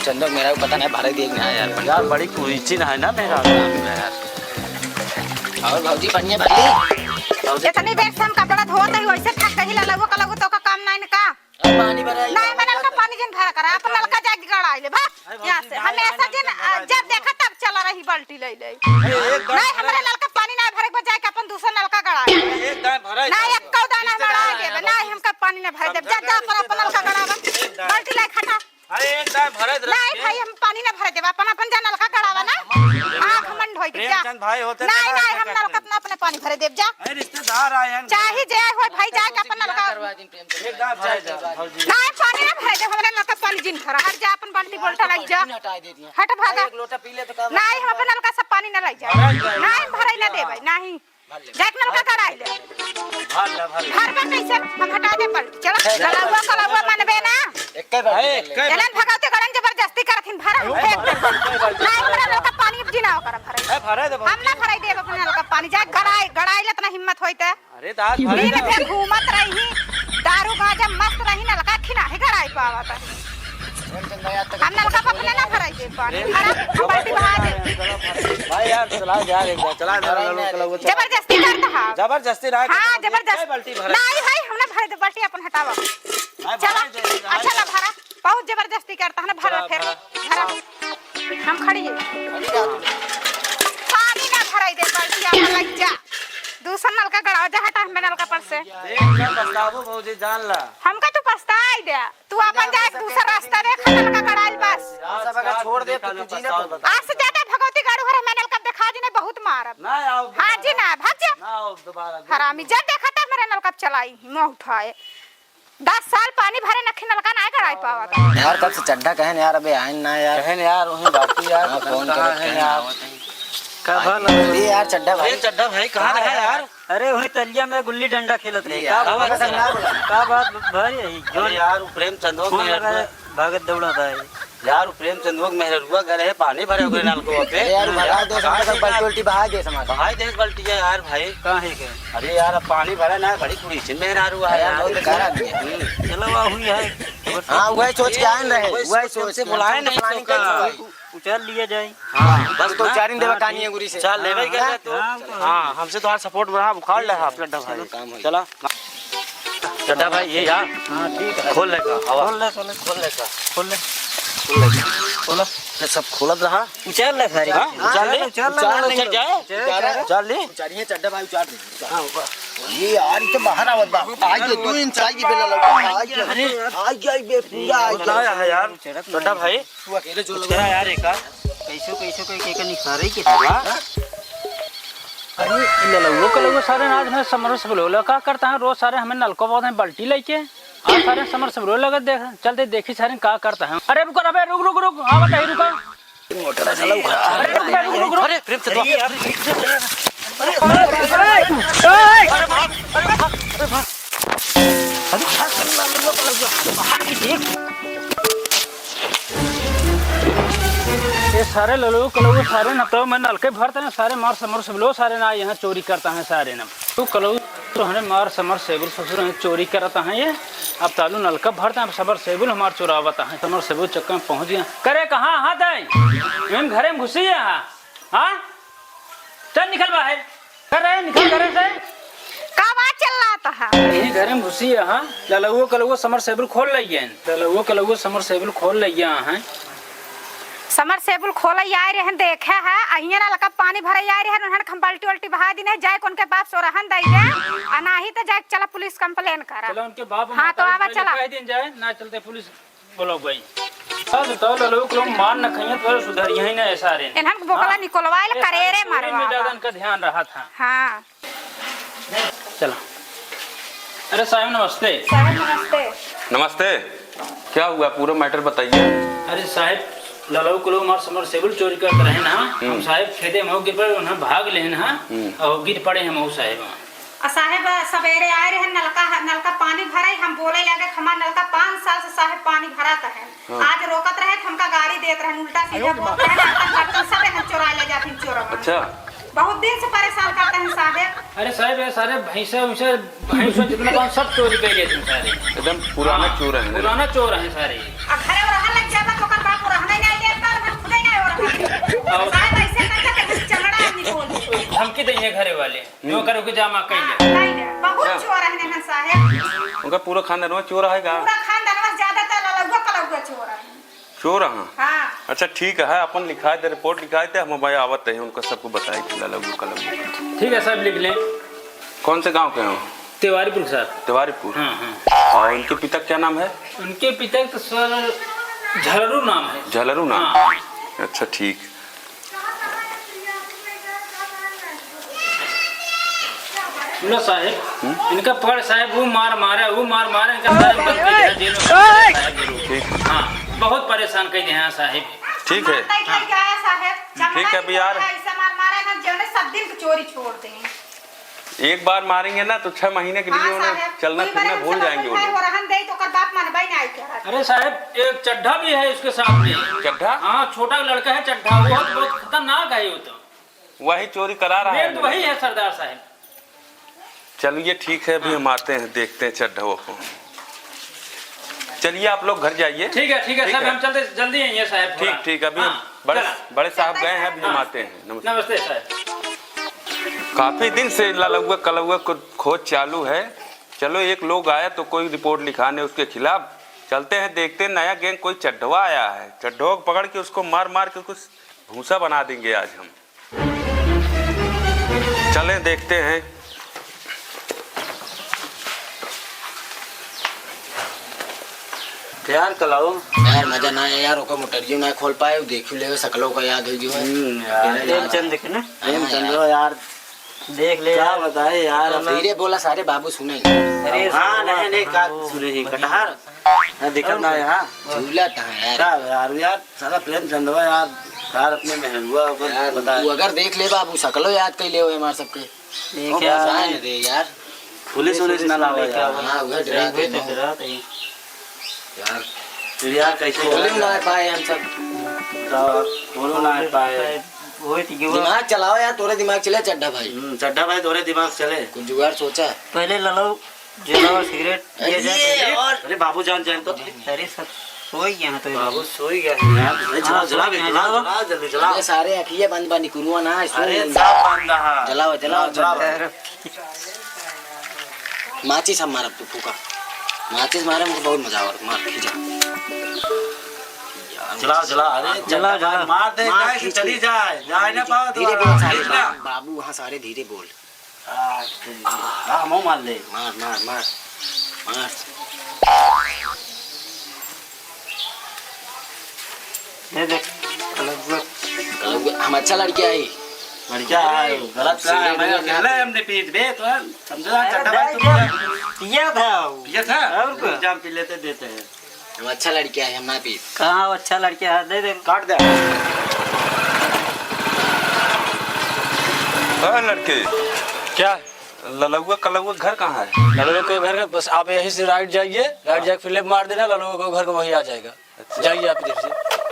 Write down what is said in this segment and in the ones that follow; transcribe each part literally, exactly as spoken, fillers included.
चंदो, मेहरारू पता नहीं भरे दिए कि ना यार। यार, बड़ी कुरीचिन है ना मेहरारू। और भौजी बढ़िया भरी? भौजी इतनी देर से हम कपड़ा धोत ही, वैसे थक गई, ललगो कलगो तो का काम नहीं न का? अब पानी भरा है। नहीं, मैं नलका पानी जिन भरा करा, अपन नलका जाके गड़ाई ले, भाग अरे यहाँ भौजी, से। ना, हमेशा ना, जिन, ना, ना, जब देखा तब चला रही बाल्टी ले ले। अरे, एक दाएं नहीं, भरा हमरा है। नलका पानी नहीं भरे के बजाय के अपन दूसरा नलका गड़ाई ले। एक दाएं भरा है, नहीं, एक कौ दाना रिश्तेदार हमारा आए आगे हैं, बे, नहीं, भौजी। हमका पानी नहीं भरे दे। जा, जा, अपन, अपन नलका गड़ावा। एक दाएं। बाल्टी लाई खटा। अरे, एक दाएं भरे दे नहीं रखे। भाई, हम पानी ना भरे देब, अपन, अपन जा नलका गड़ावा ना। हाँ, घमंड होई के जा। प्रेमचंद भाई होते नहीं, ना नहीं, ऐसा हम करते। नलका अपना अपने पानी भरे देब जा। अरे, रिश्तेदार आए हैं। चाहे जे आए होई भाई, जाके अपन नलका। एक दाएं भरे दे, भौजी। नहीं, पानी ना भरे देब, हमरा नलका पानी जिन भरा। हट जा, अपन बाल्टी बोल्टा लाई जा। हट भागा। एक लोटा पी ले तो का नहीं, हम अपन नलका से पानी ना लाई जा। भरे दे। नहीं, हम भरे ना देब, नहीं। जाके नलका गड़ाई ले। भर ले, भर ले। भर बा कैसे? हम हटा दे पलटी। चलो, चलौआ, कलौआ मनबे ना। एक्के बार अरे, एक्के बार। एलन भगवती गड़न जबरदस्ती करथिन, भरा, हम फेंक दे। नहीं, हमरा नलका पानी अब जिनाओ कर भरे। ए, भरे दे, हम ना भराई देब अपने नलका पानी। जाके गड़ाई, गड़ाई ले इतना हिम्मत होई ते। अरे, दादा, भरे दिन दे। भर घूमत रही, दारू गांजा मस्त रही, नलका खिना ही गड़ाई पावत है। हम नलका पर अपने ना भराई दे पानी। भरा, हम बाल्टी बहा दे। भाई यार, चला यार, एक बार चला दे, नहीं, चला, नहीं, चला, नहीं। चला। जबरदस्ती करता है। जबरदस्ती ना, हाँ, जबरदस्ती। जबरदस्ती। कई बाल्टी भरा? नहीं भाई, हम ना भरे दे बाल्टी अपन हटावा। नहीं, चला, भरा दे, भरा अच्छा दे। ला भरा। बहुत जबरदस्ती करता है ना, भरा चला, फिर। भरा। भरा। हम खड़ी है। खड़ी जा तू। पानी ना भराई दे बाल्टी अपन लग जा। दूसरा नलका गड़ावा जा, हटा हमें नलका पर से। देख, सब बताबो भौजी, जान ला। हमका तू पछताई दे। तू आपन जाए दूसर रास्ता देख, नलका गड़ाइल बस। आज सब अगर छोड़ दे, तो तू जी ना पाबे। आज से ज्यादा भगवती गाड़ू हर, हमें नलका देखा जी नहीं, बहुत मारब। ना आओ हाँ जी, ना, भाग जा। ना आओ दोबारा। हरामी, जब देखा तब मेरा नलका चलाई, मुंह उठाए। दस साल पानी भरे नखी नलका ना गड़ाई पावत। यार, कब से चड्ढा कहन यार, अबे आइन ना यार। कहन यार, वहीं बाकी यार, हाँ, पता फोन कहाँ करो, है कहन यार। आवत है। का भला? ये यार, चड्ढा भाई। अरे चड्ढा भाई, कहाँ रहा यार? अरे, वही तलिया में गुल्ली डंडा खेलत रही। का यार, बात है? का बात भाई? अरे यार, उ प्रेमचंदवा के फोन लगा मेहरुआ। भागत दौड़ा था ये। यार, उ प्रेमचंदवा के मेहरुआ गए रहे पानी भरे ओकरे नलकवा पे। अरे यार, भगा दे, कहाँ सब से बाल्टी उल्टी बहा दे, समाज। बहाई दे बाल्टी है यार भाई। कहाँ है क्या? अरे यार, अब पानी भरे ना, बड़ी कुरीचिन मेहरारू है अरे यार। बहुत बेकार आदमी है। हम्म। चलो, वह हुई है। हाँ, वही सोच के आए रहे, वही वही सोच सोच के। बुलाए नहीं, हमसे तो बुलाने का का? उतार लिया जाए। हाँ, बस तो ना। उतारिन देवा हाँ, कहानी ठीक। अंगूरी से। चल, लेवे के हाँ, है तू। हाँ, तो हाँ, हमसे तो आज support बढ़ा, उखाड़ ले, हाँ, चड्ढा भाई। चलो, काम हो गया। चला। चड्ढा भाई, ये यार। हाँ, ठीक है। खोल ले का, हवा। खोल ले, खोल ले। खोल ले का। खोल ले। खोल ले। खोल ले। ये सब खोलत रहा। उचार ले सारी। हाँ, उचार ले। उचार ले, उचार ले, उचार उचार ले। जाए। उचार ले। उचार ले। उचारिए चड्ढा भाई, उचार दे। हाँ, ऊपर। ये यार, ये तो बाहर आवत बा। आ गया, दो इंच आ गया, बेला लगा। आ गया। अरे। आ गया, बे, पूरा आ गया। बताया है यार। चड्ढा भाई। तू अकेले जो कुछ लगा। करा यार, एक आध। कैसो, कैसो, कह के, के निखारे के। हाँ? अरे, ललउओ कलउओ सारे आज हमें समरस बोले, का करता है रोज सारे हमें नलको बहुत है बाल्टी लेके। आज सारे समरस बोले लगा देख, चल दे देखी सारे का करता है। अरे रुक, अबे रुक, रुक, रुक, हाँ बताइए रुका। मोटर है, चला उठा। अरे रुक, रुक, रुक, रुक। अरे प्रेम से अरे, अरे, अरे, अरे, अरे, भाग, अरे, भाग, अरे, भाग। अरे, भाग, अरे, भाग। ये सारे ललो कलो सारे न तो मैं नलके भरते हैं, सारे मार समरसेबुल सारे ना यहाँ चोरी करता है सारे ना। तू कलो तो हमें मार समरसेबुल ससुर हैं चोरी करता है ये। अब तालू नलका भरते हैं, अब समरसेबुल हमार चोरावता है। समरसेबुल चक्कर में पहुँच गया। करे कहाँ हाथ आए? मैं घरे में घुसी है हाँ। हाँ? चल निकल बाहर। कर रहे निकल घरे से। का बात चल रहा था? यही घरे में घुसी है, हाँ? ललउओ कलउओ समरसेबुल खोल लइए। ललउओ कलउओ समरसेबुल खोल लइए, हाँ? समरसेबुल खोले आए रहन, देखे है, अहिए नलका पानी भरे आए रहन, उन्हन हम बाल्टी उल्टी बहा दिन है, जाए उनके बाप सोरहन दई दे, आ नाही तो जाए चला पुलिस complain करा। चलो उनके बाप हाँ, माता तो आवा पहले चला। कह दिन जाए, ना चलते पुलिस। बोलो भाई। आज तो ललउओ के लोग मार न खाइए तो सुधर यही ना ऐसा रे। इन्हन के बोकला हाँ? निकलवाए ले ऐसा करेरे चोरी मरवा। मिटा दन का ध्यान रहा था। हाँ। चला। अरे साहब नमस्ते। साहब नमस्ते। नमस्ते। क्या हुआ, पूरा matter बताइए। अरे साहब, ललउओ के लोग हमार समरसेबुल चोरी करत रहे ना, हम्म। हम साहब खेते में गिर पड़े, उन्हें भाग लेन हा, हम्म। और गिर पड़े हम साहब। आ साहेब, सबेरे आए रहे, नलका, नलका पानी भराई, हम बोले लगे, "हमार नलका पाँच साल से साहेब पानी भरात है।" हाँ। आज रोकत रहे, तो हमका गारी देत रहे, उल्टा सीधा बोलत रहे, बर्तन, बर्तन सब हम चोरा ले जाथिन, चोरवा। अच्छा। बहुत दिन से परेशान करते हैं साहेब। अरे साहेब, ये सारे भैंसा, उसे, भैंसा जितना काम सब चोरी कर लेते हैं सारे। एकदम पुराना हाँ, चोर है। पुराना चोर है सारे। आ घरे में रहा लग जाता, तो ओकर बाप रहा नहीं साहब, ऐसे करके कुछ चमड़ा निकाल दे। धमकी देंगे घरे वाले, जो करो कि जामा कह ले। हाँ, कह ले। बहुत चोर है ना साहब। उनका पूरा खानदान में चोर है का? पूरा खानदान में ज्यादातर ललौआ कलौआ चोर है। चोर हैं? हाँ। अच्छा, ठीक है, अपन लिखाए दे, रिपोर्ट लिखाए दे, हम भाई आवत है, उनका सबको बताए कि ललौआ कलौआ। ठीक है साहब, लिख लें। कौन से गांव के हो? तिवारीपुर साहब। तिवारीपुर। हाँ, हाँ। और इनके पिता क्या नाम है? उनके पिता तो सर झलरू नाम है। झलरू नाम? हाँ। अच्छा, ठीक। सुनो साहेब, हम्म? इनका पकड़ साहेब, वो मार मारे, वो मार मारे, इनका सारे बंद कर दिया, जेल में बंद कर दिया साहेब, जरूर। ठीक। हाँ, बहुत परेशान कर दिए हैं साहेब। ठीक है। मारता ही क्या है साहेब? ठीक है, अभी यार। ऐसा मार मारा है ना, जो है सब दिन की चोरी छोड़ दें। एक बार मारेंगे ना तो छह महीने के लिए हाँ उन्हें साहब, चलना फिरना भूल जाएंगे वो लोग। वो रहन दे तो ओकर बाप मानबे ना आई क्या? अरे साहब, एक चड्ढा भी है उसके साथ में। चड्ढा? हाँ, छोटा लड़का है चड्ढा, वो बहुत खतरनाक है वो तो। वही चोरी करा रहा है। मेन तो वही है सरदार साहब। चलिए ठीक है, अभी हम आते हैं, देखते हैं चड्ढा को। चलिए आप लोग घर जाइए। ठीक है, ठीक है, ठीक सर, है। हम चलते जल्दी आएंगे साहब, ठीक, थोड़ा। ठीक, अभी हाँ, बड़े, चला। बड़े साहब गए हैं, अभी हम आते हैं। नमस्ते। नमस्ते साहब। काफी दिन से ललौआ कलौआ को खोज चालू है। चलो, एक लोग आया तो कोई रिपोर्ट लिखाने उसके खिलाफ। चलते हैं, देखते हैं, नया गैंग कोई चड्ढवा आया है। चड्ढवा को पकड़ के उसको मार मार के कुछ भूसा बना देंगे आज हम। चलें, देखते हैं। यार, कलाऊ। यार, मजा ना आया यार, ओकर मोटरियो ना खोल पाए, देखी ले, सकलो का याद हो गयो है। हम्म, यार। प्रेमचंद के ना? हाँ, प्रेमचंद यार। यार, देख ले का यार। बताए यार, अब धीरे बोला, सारे बाबू सुने। अरे, हाँ, सुनो, नहीं, नहीं, का सुनो। सुने ही, कटहर। हाँ, दिखत ना है, हाँ। झूला कहाँ है यार? का यार, यार, साला प्रेमचंदवा यार, यार, अपने मेहरुआ ऊपर यार, बताए। तू अगर देख ले बाबू, सकलो याद कर ले हमार सबके। देख ओ, यार। बताए न दे यार। पुलिस उलिस ना लावा यार। हाँ, उहे डरात है, डरात है। यार। फिर यार, कैसे बोले ना पाए हम सब। तो बोलो ना पाए। वही तो युवा। दिमाग चलाओ यार, तोरे दिमाग चले चड्ढा भाई। हम्म, चड्ढा भाई, तोरे दिमाग चले। कुछ जुगाड़ सोचा। पहले ललो, जलावा सिगरेट, ये ये जाए। और अरे बाबू जान, जान तो। अरे सब सोई गया तो। बाबू सोई गया है यार। अरे हाँ, जला, जला, सोई गया, जला, जला। जला, जल्दी जला। ये सारे अखिए बंद बा, निकुरुआ ना है, अरे सोई सब बंद है। जलाओ, जलाओ, जलाओ, जलाओ। जलाओ। माचिस हम मारब, तू फूका। माचिस मारे, हमको बहुत मजा आवत, मार, खींचा। जलाओ, जलाओ, अरे जला, जला, जला। मार दे, मार, जाए कि खींच चली के। जाए, जाए ना पाओ धीरे दोबारा, बोल, सारे खींच ना। बाबू, बाबू, वहाँ सारे धीरे बोल। आ, तेरी, आ, हमहू मार ले। मार, मार, मार, मार। ये देख, कलौआ। कलौआ, हम अच्छा लड़का है। लड़का है, गलत सिगरेट ना है, वगैरह अकेले ना। हमने पीट दे, तो हम समझो ना, अरे चड्ढा भाई, भाई, तुम पिया था वो। पिया था? और क्या? जाम पी लेते, देते हैं। हम अच्छा लड़का है, हम ना पी। कहाँ अच्छा लड़का है? दे दे। काट दे। हाँ लड़के, क्या? ललौआ कलौआ घर कहाँ है? ललौआ के घर का बस आप यहीं से राइट जाइए, राइट हाँ। जाके फिर लेफ्ट मार देना, ललौआ के घर का वहीं आ जाएगा। अच्छा। जाइए आप इधर से।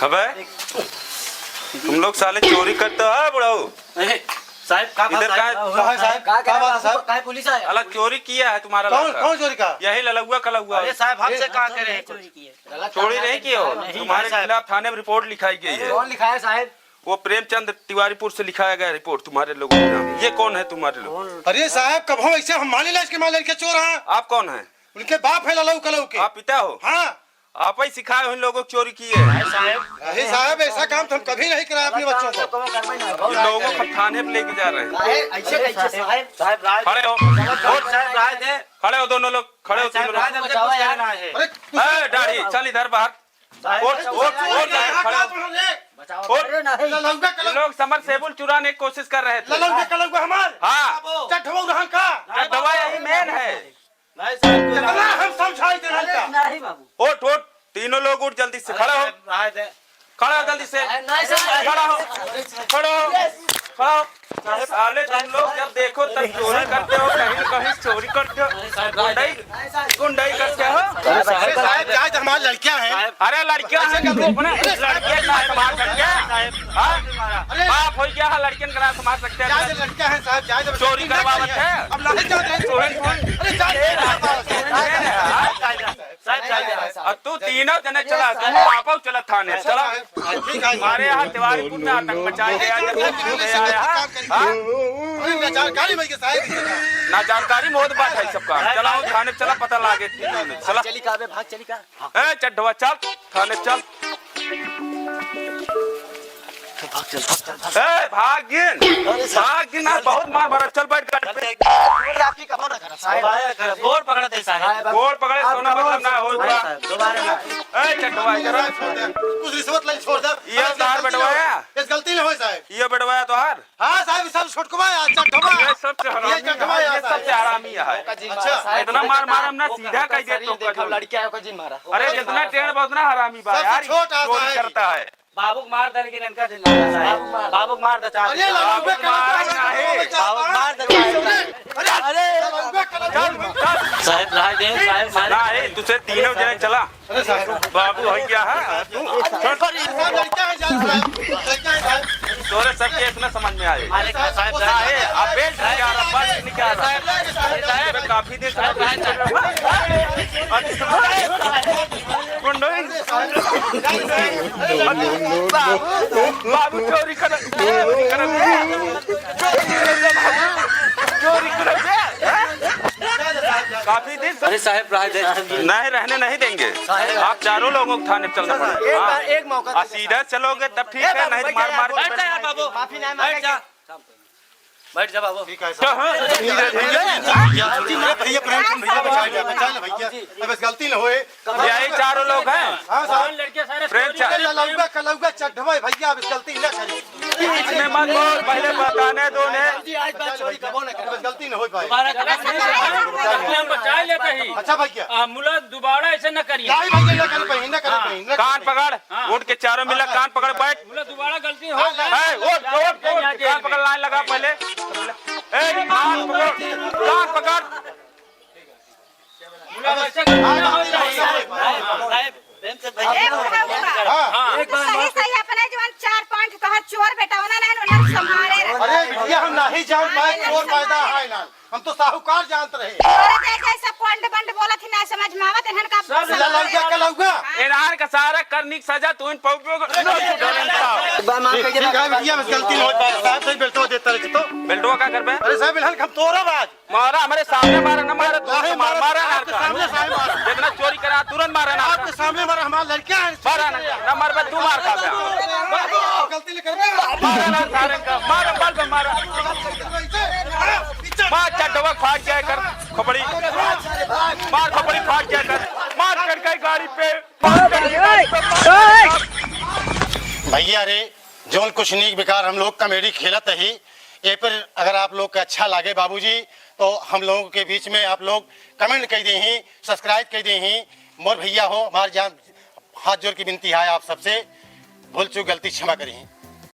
अबे, तुम लोग साले चोरी करते हो, हाँ, बुढ़ऊ? ए, साहब, का इधर बात का है? का है, साहब? का, का बात है, साहब? काहे पुलिस आया? साला चोरी किया है तुम्हारा कौन, लड़का। कौन चोरी का? यही ललौआ कलौआ। अरे साहब, हमसे ए, कहाँ करे हैं कुछ? चोरी किए। चोरी नहीं तुम्हारे किया। खिलाफ थाने में रिपोर्ट लिखाई गई है। कौन लिखा है साहब? वो प्रेमचंद तिवारीपुर से लिखाया गया रिपोर्ट तुम्हारे लोगों के नाम। ये कौन है तुम्हारे लोग? अरे साहब, कब हम ऐसे हम मान लेला इसके मान लड़के चोर हैं? आप कौन हैं? उनके बाप है ललऊ कलऊ के। आप पिता हो? हाँ। आप ही सिखाए हो इन लोगों को चोरी किए हैं। अरे साहब, ऐसा काम तो हम कभी नहीं कराए अपने बच्चों को। इन लोगों को थाने पे लेके जा रहे हैं। काहे? ऐसे कैसे साहब? साहब, राय खड़े हो। साहब, राय दे। खड़े हो दोनों लोग, खड़े हो तीनों लोग। राय दे, कुछ करना है। अरे, ए, दाढ़ी, चल इधर बाहर। साहब, वोट, साहब, वोट, साहब, वोट, साहब, खड़े हो। बचाओ। वोट। अरे नहीं। ये लोग समरसेबुल चुराने की कोशिश कर रहे थे। ललऊ के कलऊ के हमार। हाँ। चड्ढवा रहा का? चड्ढवा यही मेन है। नहीं साहब, कोई कितना हम समझाई दे अरे रहा। नहीं बाबू। उठ, उठ, तीनों लोग उठ जल्दी से, अरे खड़ा हो। साहब, राय दे। खड़ा हो जल्दी से। अरे नहीं साहब। खड़ा हो। खड़ा हो। हाँ, साले तुम लोग जब देखो तब चोरी करते हो, कहीं न कहीं चोरी करते हो, गुंडई, गुंडई करते हो। अरे साहब, जाए तो हमारे लड़कियां हैं। अरे लड़कियां हैं तो अपने लड़कियां का मार सकते हैं? हाँ? अरे बाप हो गया है, लड़कियां का मार सकते हैं? जाए तो लड़कियां हैं साहब, जाए तो चोरी करवावत है। अब नहीं जाते हैं। चोरी, चोरी। अरे जाए तो साहब, जाए तो। और तू तीनों जने चला, तू पापा चला थाने, चला। ठीक है। हमारे यहाँ तिवारीपुर में आतंक मचाया गया, जब तू ले आया है। हाँ? अरे ना जानकारी मिल के साहब। ना जानकारी में होत बात है सबका। चला वो थाने चला, पता लागे। चला। चली का बे, भाग चली का? ए चड्ढवा चल, थाने चल। भाग चल, भाग चल, भाग। ए, भाग गिन। अरे साहब। भाग गिन, ना, बहुत मार मारा। चल, बैठ गाड़ी पे। अरे, आपकी कहो ना करा, साहब। दोबारा करा, गोड़ पकड़ा दे, साहब। गोड़ पकड़े, आप सोना कहो, मतलब ना हो, साहब, पूरा। साहब, दोबारा ना। ए, चटवा, इधर आ। छोड़ दे। कुछ रिश्वत ले, छोड़ दे। ये अरे, उधार गलती ना बैठवाया? हो। इस गलती ना हो, साहब। ये बैठवाया तोहार? हाँ, साहब, ये सब छोटकवा है, चटवा। ये सबसे हरामी ये चटवा है, है, ये साहब। सबसे हरामी है। अच्छा। इतना मार मार हम ना वो सीधा का कह दे शरीर तो देखो, कदम। लड़कियां को जी मारा। अरे, जितना टेढ़ बा, उतना हरामी बा सबसे यार, छोट आता चोरी है। करता है। बाबू को मार दे, लेकिन इनका दिल लगा है। बाबू मार। बाबू को मार दे, चाचा। अरे, लड़ुआ बाबू मार कलौआ नहीं। बाबू मार दे, चाचा। अरे, अरे, लड़ुआ कलौआ। चल, चल। साहब, ला दे, साहब, मार। ना, ए, तुझे तीनों जने चला। अरे, साहब। बाबू है क्या है? तू, छोड़। साहब, लड़का है, जान साहब। लड़का है, साहब। तोरे सब केस ना समझ में आए। मालिक है, साहब, ना, साहब। ए, अब बेल्ट निकाल, बल्ट निकाल। साहब, साहब। अबे, काफी देर से गुंडोई। बाबू, बाबू चोरी कर, चोरी कर, चोरी कर, काफी दिन से। अरे साहब, रह दे। नहीं, रहने नहीं देंगे। आप चारों लोगों को थाने चलना पड़ेगा। एक बार, हाँ। एक मौका आ, दे। सीधा चलोगे तब ठीक है, नहीं तो मार मार के बैठ जा यार बाबू। माफी नहीं मांगेगा। बैठ जा बाबू। ठीक है, सर। कहाँ? भैया, भैया, भैया, प्रेम से भैया, बचा ले, बचा ले भैया। अब इस गलती न होए। यही चारों लोग हैं। हाँ, साहब। प्रेम चा- अरे, ललौगा, कलौगा, चड्ढवा, भैया, अब इस गलती न करी। इसने मत बोल, पहले बताने दो ने। जी, आज बात चोरी कबो न अब इस गलती न हो पाए। दोबारा कभी हम बचा लेते ही। अच्छा, भैया। आ, मुला दोबारा ऐसे न करिए। नहीं, भैया, न कर पाए, न कर पाए, न कर कान पाए। पकड़, हाँ। उठ के चारों मिला, कान पकड़, बैठ। बोला, दोबारा गलती हो जाए। ए, उठ, उठ, उठ, कान पकड़, लाइन लगा पहले। ए, कान पकड़, कान पकड़। बोला, वैसे गलती ना हो जाए। साहब, प्रेम से भैया। ए, बुढ़ा, बुढ़ा। हाँ। तू सही, सही अपने जवन चार पांच कहा चोर बेटा होना ना, उन्हें संभाले रहे। अरे बिटिया, हम नहीं जान पाए चोर पैदा है ना। हम तो साहूकार जानत रहे। अरे दे दे, सब कोंड बंड बोलत ही, ना समझ में आवत, इन्हन का सब समझ ललौजा में कलौजा। हाँ। इन्हार का सारा करनी की सजा तू इन पौधों को। बा, माफ कर दे, ठीक है बिटिया, बस गलती न हो पाए। साहब, सही बेल्टवा देता रहे तो। बेल्टवा का करबे? अरे साहब, इन्हन का हम तोरा बाज। मारा, हमारे सामने मारा, ना मारा, तू काहे मारा, मारा, मारा आपके ना। सामने साहब मारा। जितना चोरी करा, तुरंत मारा ना। आपके सामने मारा, हमारा लड़का है। मारा ना, ना मार बे, तू मार खा बे। गलती नहीं कर। मारा ना सारे का, मारा, बल पे मारा। मार चड्डवा फाट जाए कर, खोपड़ी। मार खोपड़ी फाट जाए कर। मार चढ़ गई गाड़ी पे, मार चढ़ गई गाड़ी पे, मार। भैया रे, जौन कुछ नीक बेकार हम लोग comedy खेलत ही, ए पर अगर आप लोग के अच्छा लागे बाबूजी, तो हम लोगों के बीच में आप लोग comment कइ देहीं, subscribe कइ देहीं। मोर भैया हो, हमार जान, हाथ जोड़ के विनती है आप सबसे, भूल चूक गलती क्षमा करिहीं।